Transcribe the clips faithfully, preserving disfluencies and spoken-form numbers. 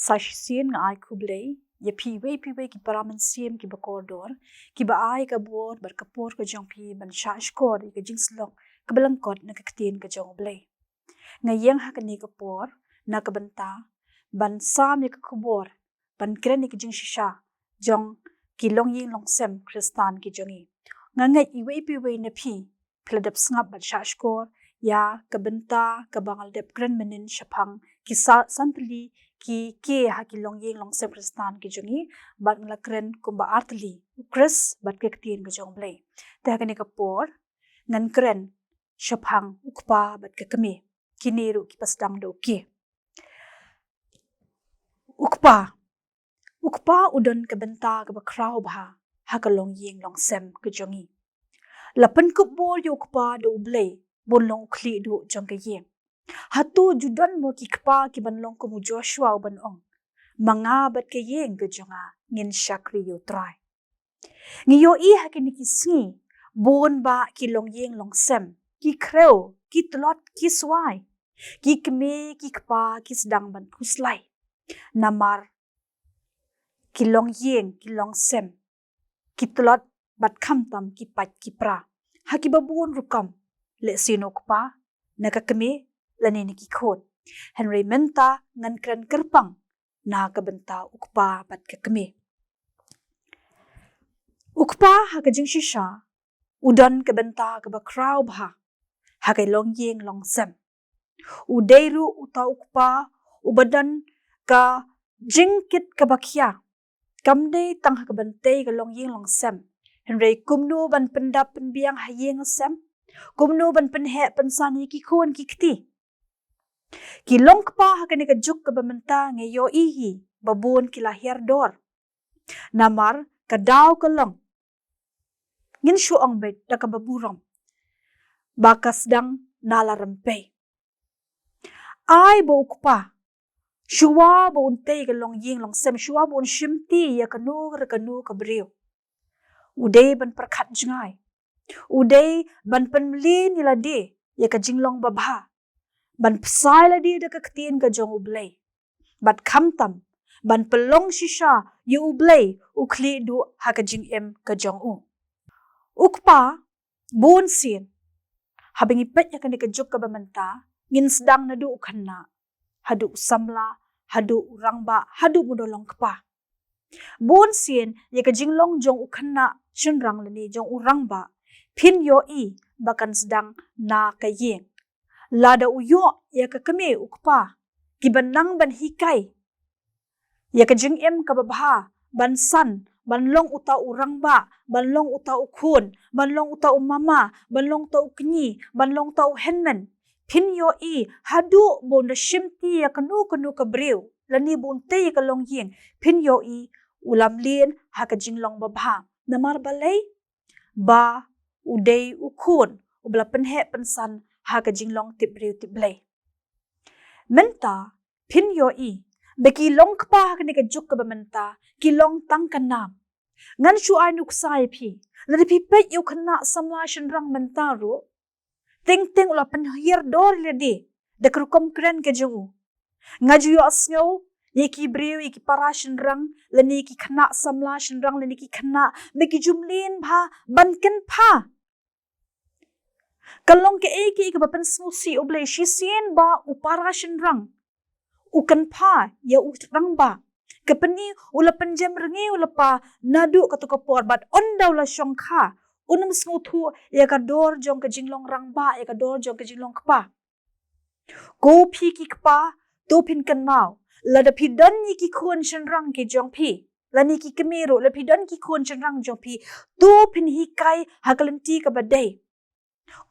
Sa shisien nga ai khublei ïa phi iwei pa iwei ki para mynsiem kiba kordor, kiba ai ka bor bad ka por ka jong phi ban shahshkor ïa ka jingsyllok kaba lyngkot na ka ktien ka jong U Blei. Nga ïeng ha kane ka por na ka bynta ban sam ïa ka khubor, ban kren ïa ka jingshisha jong ki longïing longsem Khristan ki jong ngi. Nga ngeit iwei pa iwei na phi phi la dep sngap bad shahshkor ïa ka bynta kaba nga la dep kren mynnin shaphang ki sa-, san tylli ki kiei ha ki longïing longsem Khristan ki jong ngi, bad nga la kren kumba ar tylli, U Khrist bad ka ktien ka jong U Blei. Te ha kane ka por ngan kren shaphang u kpa bad ka kmie. Kine ruh kiba sdang da u kiei. U kpa. U kpa u don ka bynta kaba khraw bha ha ka longïing longsem ka jong ngi. La pynkup bor ïa u kpa da U Blei ba un long u khlieh duh jong ka ïing. Hato ju don mo ki kpa kiban long kum u Joshua uban ong, ma nga bad ka ïing ka jong nga ngin shakri ïa U Trai. Ngi ïohi ha kine ki sngi bun bah ki longïing longsem ki khrew, ki tlot, ki swai. Ki kmie ki kpa ki sdang ban khuslai. Namar ki longïing ki longsem ki tlot bad khamtam ki pait ki pra ha kiba bun rukom, lehse na u kpa, na ka kmie lane na ki khun. Hynrei mynta ngan kren kyrpang na ka bynta u kpa bad ka kmie. U kpa ha ka jingshisha u don ka bynta kaba khraw bha ha ka longïing longsem. U dei ruh uta u kpa uba don ka jingkit kaba khia, kam dei tang ha ka bynta ka longïing longsem, hynrei kumno ban pyndap pynbiang ha ïing ha sem, kumno ban pynheh pynsan ïa ki khun ki kti. Ki longkpa ha kane ka juk kaba mynta ngi ïohi hi ba bun ki la hiar dor. Namar ka daw ka long, ngin shu ong beit da kaba burom, ba ka sdang na la rympei. Ai ba u kpa, shuwa ba un tei ka longïing longsem, shuwa ba un shimti ïa kano re kano ka briew, u dei ban pyrkhat jngai, u dei ban pynmlien ïa lade ïa ka jinglong babha, ban pynshai lade da ka ktien ka jong U Blei, bad khamtam ban pynlong shisha ïa U Blei u khlieh duh ha ka jingim ka jong u. U kpa, bun sien haba ngi peit ïa kane ka juk kaba mynta, ngin sdang naduh u khynnah haduh u samla, haduh u rangbah, haduh u nongkpa. Bun sien ïa ka jinglong jong u khynnah shynrang lane jong u rangbah phin ïohi ba kan sdang na ka ïing. Lada u ïoh ïa ka kmie u kpa kiba nang ban hikai ïa ka jingim kaba bha, ban san, ban long uta u rangbah, ban long uta u khun, ban long uta u mama, ban long uta u kñi, ban long uta u hynmen, phin ïohi haduh ba un da shimti ïa kano kano ka briew lane ba un tei ïa ka longïing, phin ïohi u la mlien ha ka jinglong babha. Namar balei? Ba u dei u khun uba la pynheh pynsan ha ka jinglong tip briew tip Blei. Mynta phin ïohi ba ki longkpa ha kane ka juk kaba mynta ki long tang ka nam. Ngan shu ai nuksa ïa phi, lada phi peit ïa u khynnah samla shynrang mynta ruh, teng teng u la pynhiar dor ïa lade da ka rukom kren ka jong u. Nga ju ïohsngew ïa ki briew, ïa ki para shynrang lane ki khynnah samla shynrang lane ki khynnah ba ki ju mlien bha ban kynpha. Ka long kaei kaei kaba pynsngewsih U Blei, shisien ba u para shynrang u kynpha ïa u rangbah, ka pyni u la pynjem rngiew u la pa naduh kato ka por, bad ynda u la shongkha un ym sngewthuh ïa ka dor jong ka jinglong rangbah, ïa ka dor jong ka jinglong kpa. Ko phi ki kpa, to phin kynmaw, lada phi don ïa ki khun shynrang ki jong phi lane ki kmie ruh, lada phi don ki khun shynrang jong phi, to phin hikai ha ka lynti kaba dei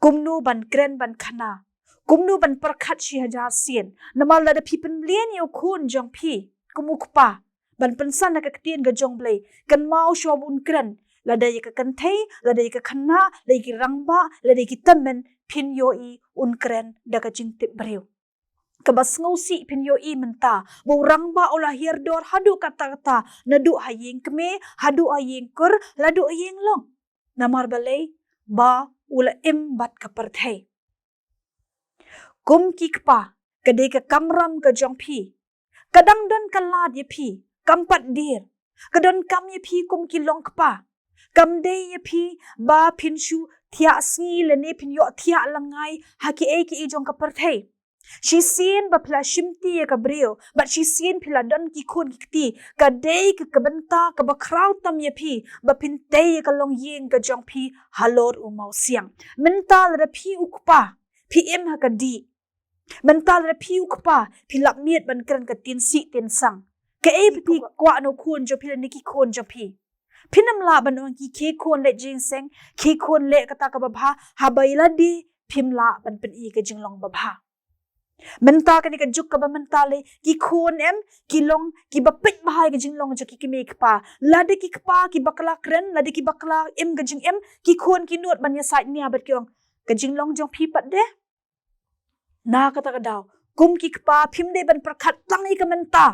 kumno ban kren ban khana, kumno ban pyrkhat shi hajar sien. Namar lada phi pynmlien ïa u khun jong phi kum u kpa ban pynsan ha ka ktien ka jong Blei, kynmaw shuwa ba un kren, lada ïa ka kynthei, lada ïa ka khynnah, lada ïa ki rangbah, lada ïa ki tymmen, phin ïohi un kren da ka jingtip briew. Kaba sngewsih phin ïohi mynta ba u rangbah u la hiar dor haduh katta katta, naduh ha ïing kmie haduh ha ïing kur, haduh ha ïing long. Namar balei? Ba u la im bad ka pyrthei. Kum ki kpa, ka dei ka kamram ka jong phi, Ka dang don ka lad ïa phi, kam pat dier. Ka donkam ïa phi kum ki long kpa. Kam dei ïa phi ba phin shu thiah sngi lane phin ïoh thiah lyngngai ha kiei kiei jong ka pyrthei. Shisien ba phi la shimti ïa ka briew, bad shisien phi la don ki khun ki kti, ka dei ka, ka bynta kaba khraw tam ïa phi ba phin tei ïa ka longïing ka jong phi halor u mawsiang. Mynta lada phi u kpa, phi im ha ka dih. Mynta lada phi u kpa, phi lap miet ban kren ka tin sih tin sang. Kaei ba phi kwah na u khun jong phi lane ki khun jong phi? Phin ym lah ban ong ki khie khun leh jingseng, khie khun leh kata kaba bha, haba ïa lade phim lah ban pyni ka jinglong ba bha. Mynta kane ka juk kaba mynta lei, ki khun em, ki long kiba peit bha ïa ka jinglong jong ki kmie kpa. Lada ki kpa ki bakla kren, lada ki bakla im ka jingim, ki khun ki nud ban ïasaid nia bad ki ong, ka jinglong jong phi pat de. Na kata ka daw, kum ki kpa phim dei ban pyrkhat tang ïa ka mynta,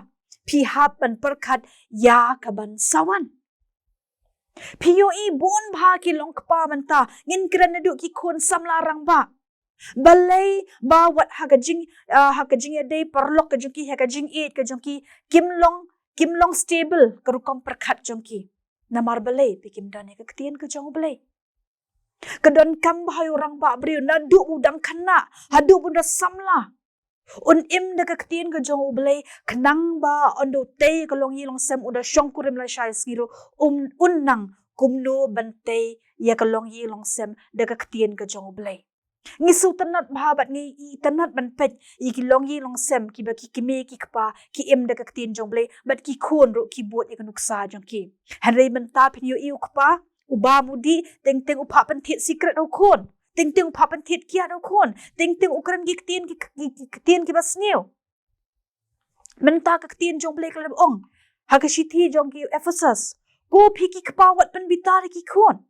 phi hap ban pyrkhat ïa ka ban sa wan. Phi ïohi bun bha ki long kpa mynta, ngin kren naduh ki khun samla rangbah. Balei ba wat ha ka jing, ah, ha ka jingïadei paralok ka jong ki, ha ka jingïeit ka jong ki, kim long, kim long stable ka rukom pyrkhat jong ki? Namar balei? Ba kim don ïa ka ktien ka jong U Blei. Ka donkam ba ha u rangbah briew naduh u dang khynnah haduh ba un da samla, un im da ka ktien ka jong U Blei, khnang ba un da tei ka longïing longsem, un da shongkurim lashai sngi ruh, um, un nang kumno ban tei ïa ka longïing longsem da ka ktien ka jong U Blei. Ngi sngewtynnat bha bad ngi itynnat ban peit ïa ki longïing longsem kiba ki kmie ki kpa ki im da ka ktien jong U Blei, bad ki khun ruh ki bud ïa ka nuksa jong ki. Hynrei mynta phin ïohi u kpa, u bam u dih, teng teng u phah pynthied sikret ha u khun, teng teng u phah pynthied kiad ha u khun, teng teng u kren ki ktien ki, ki, ki ktien kiba sniew. Mynta ka ktien jong U Blei ka la ong ha ka shithi jong ki Ephesus, ko phi ki kpa wat pynbitar ïa ki khun.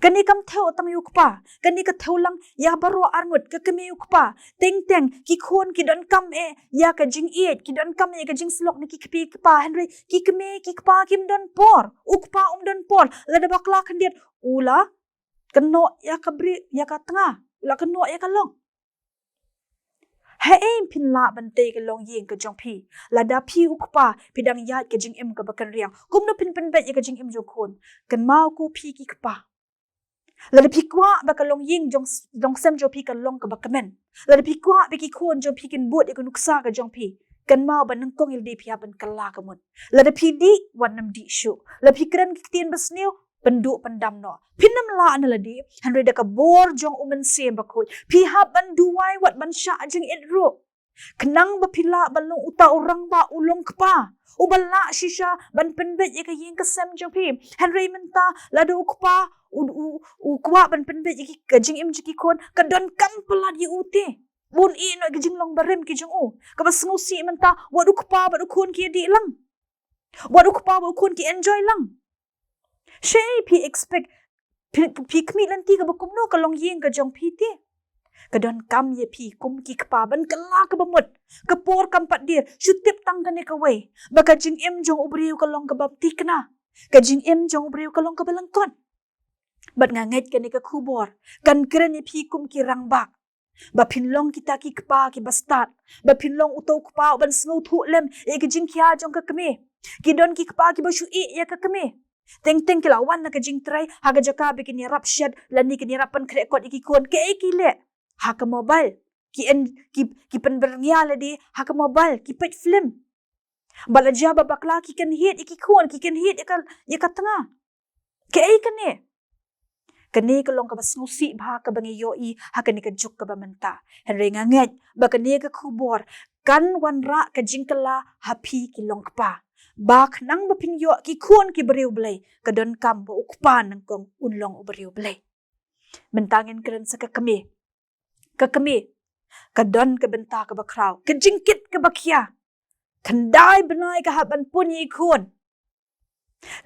Kane kam thew tang ïa u kpa, kane ka thew lang ïa baroh arngut, ka kmie u kpa. Teng teng ki khun ki donkam eh ïa ka jingïeit, ki donkam eh ïa ka jingsyllok na ki kmie ki kpa, hynrei ki kmie ki kpa kim don por, u kpa um don por. Lada bakla khyndiat, u la kynnoh ïa ka bri, ïa ka tnga, u la kynnoh ïa ka long. Haei phin lah ban tei ka longïing ka jong phi lada phi u kpa phi dang ïaid ka jingim kaba kynriang? Kumno phin pynbeit ïa ka jingim jong u khun? Kynmaw ko phi ki kpa, lada phi kwah ba ka longïing jong, longsem jong phi kan long kaba kmen, lada phi kwah ba ki khun jong phi kin bud ïa ka nuksa ka jong phi, kynmaw ba nyngkong ïa lade phi hap ban kylla ka mut. Lada phi dih, wat nym dih shuh. Lada phi kren ki ktien ba sniew, pynduh pyndam noh. Phin nym lah na lade, hynrei da ka bor jong U Mynsiem Bakhuid phi hap ban duwai, wat ban shah jingit ruh, khnang ba phi lah ban long uta u rangbah, u long kpa uba lah shisha ban pynbeit ïa ka ïing ka sem jong phi. Hynrei mynta lada u kpa u, u, u kwah ban pynbeit ïa ki, ka jingim jong ki khun, ka donkam palat ïa u te. Bun ïa noh ki jinglong barim ki jong u. Kaba sngewsih mynta, wat u kpa bad u khun ki ïadih lang, wat u kpa bad u khun ki enjoy lang. Shaei phi expect, phi, phi khmih lynti kaba kumno ka longïing ka jong phi te? Ka donkam ïa phi kum ki kpa ban kylla kaba mut. Ka por kam pat dier, shu tip tang kane kawei, ba ka jingim jong u briew ka long kaba thikna, ka jingim jong u briew ka long kaba lyngkot. Bad nga ngeit kane ka khubor kan kren ïa phi kum ki rangbah, ba phin long kita ki kpa kiba stad, ba phin long uta u kpa uban sngewthuh lem ïa ki jingkhia jong ka kmie. Ki don ki kpa kiba shu ïeh ïa ka kmie. Teng teng ki la wan na ka jingtrei, ha ka jaka ba kin ïarap shet lane kin ïarap pynkhreh kot ïa ki khun, kaei ki leh? Ha ka mobile. Ki en, ki, ki pynbyrngia lade ha ka mobile, ki peit film. Bad la jia ba bakla ki kynhied ïa ki khun, ki kynhied ïa ka, ïa ka tnga. Kaei kane? Kane ka long kaba sngewsih bha kaba ngi ïohi ha kane ka juk kaba mynta. Hynrei nga ngeit ba kane ka khubor kan wanrah ka jingkylla ha phi ki long kpa, ba khnang ba phin ïoh ki khun ki briew Blei, ka donkam ba u kpa nyngkong un long u briew Blei. Mynta ngin kren sa ka kmie. Ka kmie ka don ka bynta kaba khraw, ka jingkit kaba khia. Khyndai bnai ka hap ban pun ïa i khun.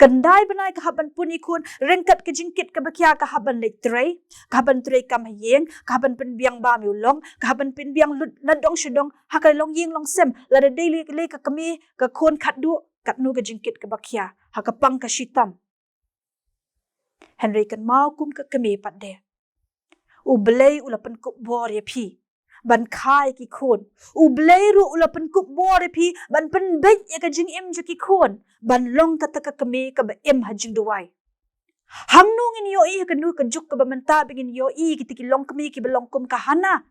Khyndai bnai ka hap ban pun ïa i khun, ryngkat ka jingkit kaba khia ka hap ban leit trei, ka hap ban trei kam ha ïing, ka hap ban pynbiang bam ïa u long, ka hap ban pynbiang lut na dong sha dong, ha ka longïing longsem, lada dei lei, lei ka kmie, ka khun khatduh, katno ka jingkit kaba khia ha ka pang ka shitom. Hynrei kynmaw kum ka kmie pat de, U Blei u la pynkup bor ïa phi ban kha ïa ki khun. U Blei ruh u la pynkup bor ïa phi ban pynbeit ïa ka jingim jong ki khun ban long kata ka kmie kaba im ha jingduwai. Hangno ngin ïohi ha kano ka juk kaba mynta ba ngin ïohi kita ki longkmie kiba long kum ka Hana,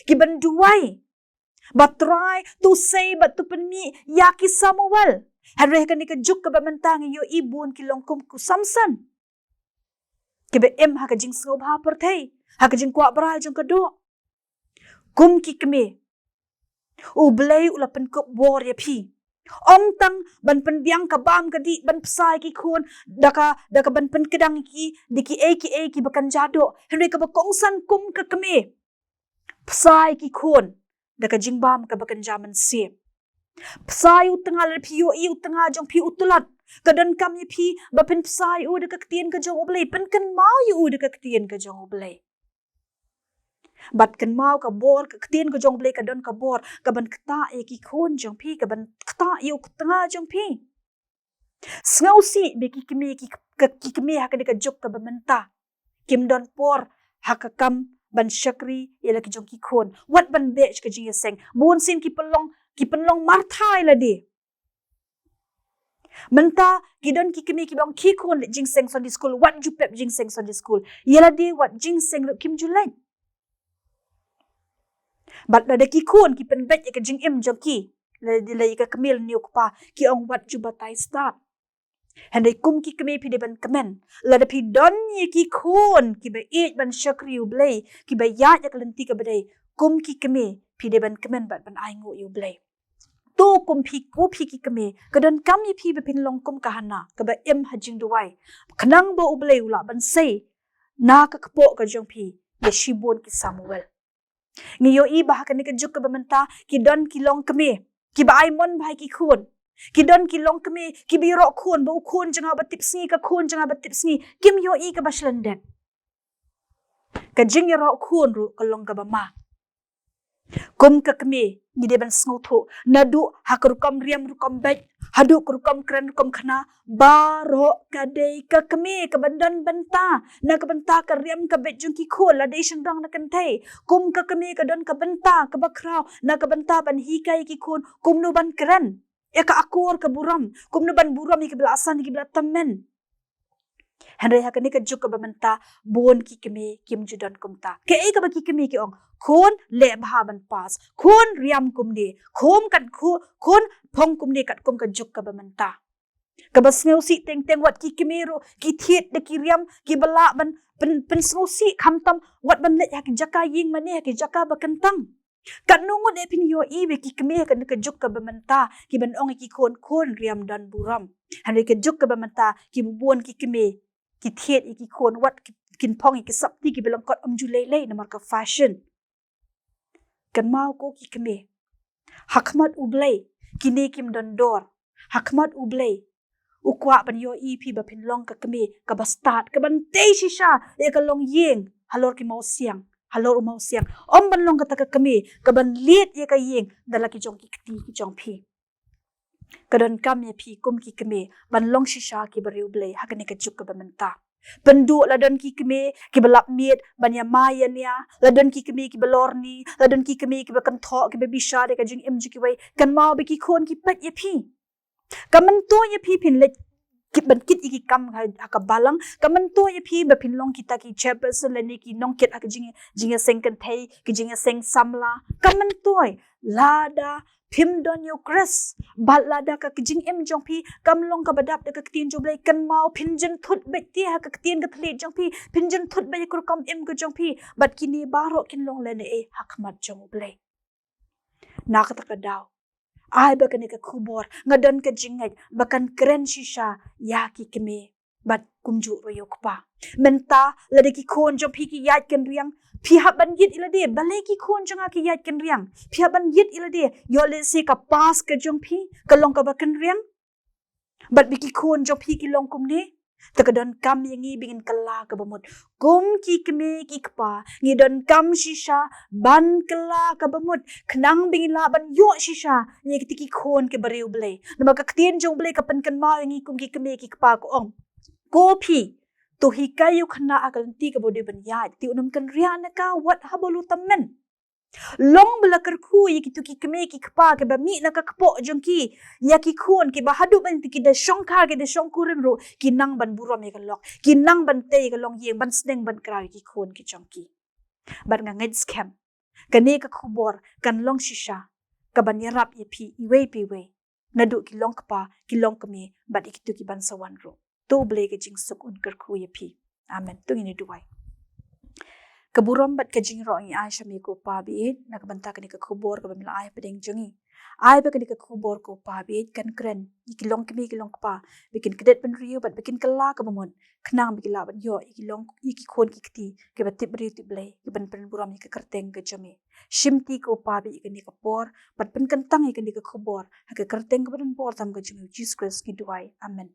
kiban duwai, ba Trai to sei bad to pynmih ïa ki Samuel. Hynrei ha kane ka juk kaba mynta ngin ïohi bun ki long kum u Samson, kiba im ha ka jingsngewbha pyrthei, ha ka jingkwah brai jong ka doh. Kum ki kmie, U Blei u la pynkup bor ïa phi, ym tang ban pynbiang ka bam ka dih ban bsa ïa ki khun da ka, da kaban pynkdang ïa ki da kiei kiei kiba kynja doh, hynrei kaba kongsan kum ka kmie, bsa ïa ki khun da ka jingbam kaba kynja mynsiem. Bsa ïa u tnga. Lada phi ïohi u tnga jong phi u tlot, ka donkam ïa phi ba phin bsa ïa u da ka ktien ka jong U Blei, pynkynmaw ïa u da ka ktien ka jong U Blei. Bad kynmaw ka bor, ka ktien ka jong U Blei ka don ka bor kaban ktah ïa ki khun jong phi, kaban ktah ïa u tnga jong phi. Sngewsih ba ki kmie, ki, ka, ki kmie ha kane ka juk kaba mynta kim don por ha ka kam ban shakri ïa la ki jong ki khun, wat ban beh sha ka jingïaseng. Bun sien ki pynlong, ki pynlong marthai lade. Mynta ki don ki kmie kiba ong ki khun leit jingseng Sunday school, wat ju pep jingseng Sunday school. Ïa lade wat jingseng ruh kim ju leit. Bad lada ki khun ki pynbeit ïa ka jingim jong ki, la, la ïa ka kmie lane u kpa, ki ong wat ju batai stad. Hynrei kum ki kmie phi dei ban kmen. Lada phi don ïa ki khun kiba ïeit ban shakri U Blei, kiba ïaid ïa ka lynti kaba dei, kum ki kmie phi dei ban kmen bad ban ainguh ïa U Blei. To kum phi, ko phi ki kmie, ka donkam ïa phi ba phin long kum ka Hana, kaba im ha jingduwai, khnang ba U Blei u lah ban sei na ka kpoh ka jong phi ïa shibun ki Samuel. Ngi ïohi ba ha kane ka juk kaba mynta ki don ki longkmie kiba ai mon bha ïa ki khun. Ki don ki longkmie kiba ïaroh khun, ba u khun jong nga ba tipsngi, ka khun jong nga ba tipsngi. Kim ïohi kaba shlendang. Ka jingïaroh khun ruh ka long kaba ma. Kum ka kmie ngi dei ban sngewthuh, naduh ha ka rukom riam rukom beit haduh ka rukom kren rukom khana, baroh ka dei ka kmie kaban don bynta na ka bynta ka riam ka beit jong ki khun. Lada dei shynrang ne kynthei, kum ka kmie ka don ka bynta kaba khraw na ka bynta ban hikai ïa ki khun kumno ban kren ïa ka akor ka burom, kumno ban burom ïa kiba la san, ïa kiba la tymmen. Hynrei ha kane ka juk kaba mynta bun ki kmie kim ju don kumta. Kaei kaba ki kmie ki ong? Khun leh bha ban pass, khun riam kumne, khun kat khu-, khun phong kumne katkum ka juk kaba mynta. Kaba sngewsih teng teng, wat ki kmie ruh ki thied da ki riam kiba lah ban pyn-, pynsngewsih, khamtam wat ban leit ha ki jaka ïing mane ha ki jaka ba kyntang. Katno ngut eh phin ïohi ba ki kmie ha kane ka juk kaba mynta kiban ong ïa ki khun, khun riam don burom. Hynrei ka juk kaba mynta ki bun ki kmie ki thied ïa ki khun, wat ki, kin phong ïa ki sopti kiba lyngkot, ym ju lei lei namar ka fashion. Kynmaw ko ki kmie, ha khmat U Blei kine kim don dor. Ha khmat U Blei u kwah ban ïohi phi ba phin long ka kmie kaba stad, kaban tei shisha ïa ka longïing halor ki mawsiang, halor u mawsiang. Ym ban long kata ka kmie kaban lied ïa ka ïing da la ki jong ki kti ki jong phi. Ka donkam ïa phi kum ki kmie ban long shisha kiba riewblei ha kane ka juk kaba mynta. Pynduh la don ki kmie kiba lap miet ban ïa ma ïa nia, la don ki kmie kiba lorni, la don ki kmie kiba kynthoh, kiba bishar ïa ka jingim jong kiwei, kynmaw ba ki khun ki peit ïa phi. Ka myntoi ïa phi phin leit ki ban kit ïa ki kam ha, ha ka balang. Ka myntoi ïa phi ba phin long kita ki chairperson lane ki nongkit ha ka jing, jingïaseng kynthei, ki jingïaseng samla. Ka myntoi lada phim don ïa u Khrist bad lada ka, ka jingim jong phi kam long kaba dap da ka ktien jong U Blei, kynmaw phin jynthut beit te ha ka ktien ka thylliej jong phi, phin jynthut beit ïa ka rukom im ka jong phi, bad kine baroh kin long lane ei ha khmat jong U Blei. Na kata ka daw, ai ba kane ka khubor, nga don ka jingngeit ba kan kren shisha ïa ki kmie bad kumjuh ruh ïa u kpa. Mynta lada ki khun jong phi ki ïaid kynriang, phi hap ban ïit ïa lade. Balei ki khun jong nga ki ïaid kynriang? Phi hap ban ïit ïa lade. Ïoh lehse ka past ka jong phi ka long kaba kynriang, bad ba ki khun jong phi ki long kumne. Te ka donkam ïa ngi ba ngin kylla kaba mut. Kum ki kmie ki kpa, ngi donkam shisha ban kylla kaba mut, khnang ba ngin lah ban ïoh shisha ïa kita ki khun kiba riewblei. Namar ka ktien jong U Blei ka pynkynmaw ïa ngi kum ki kmie ki kpa, ka ong, ko phi, to hikai ïa u khynnah ha ka lynti kaba u dei ban ïaid, te un ym kynriah na ka wat haba u la tymmen. Long ba la kyrkhu ïa kito ki kmie ki kpa kiba mih na ka kpoh jong ki, ïa ki khun kiba haduh ban ki da shongkha ki da shongkurim ruh, ki nang ban burom ïa ka lok, ki nang ban tei ïa ka longïing ban sneng ban kraw ïa ki khun ki jong ki. Bad nga ngeit skhem kane ka khubor kan long shisha kaban ïarap ïa phi iwei pa iwei, naduh ki long kpa, ki long kmie, bad ïa kito kiban sa wan ruh. To U Blei ka jingsuk un kyrkhu ïa phi. Amen. To ngin ïa duwai. Ka burom bad ka jingïaroh ngi ai sha me ko Pa baieit na ka bynta kane ka khubor kaba me la ai hapdeng jong ngi. Ai ba kane ka khubor ko Pa baieit kan kren ïa ki long kmie ki long kpa ba kin kdet bynriew bad ba kin kylla kaba mut, khnang ba ki lah ban ïoh ïa ki long ïa ki khun ki kti kiba tip briew tip Blei, kiban pynburom ïa ka kyrteng ka jong me. Shimti ko Pa baieit ïa kane ka por bad pynkyntang ïa kane ka khubor ha ka kyrteng kaba donbor tam ka jong me, U Jisu Khrist ngi duwai. Amen.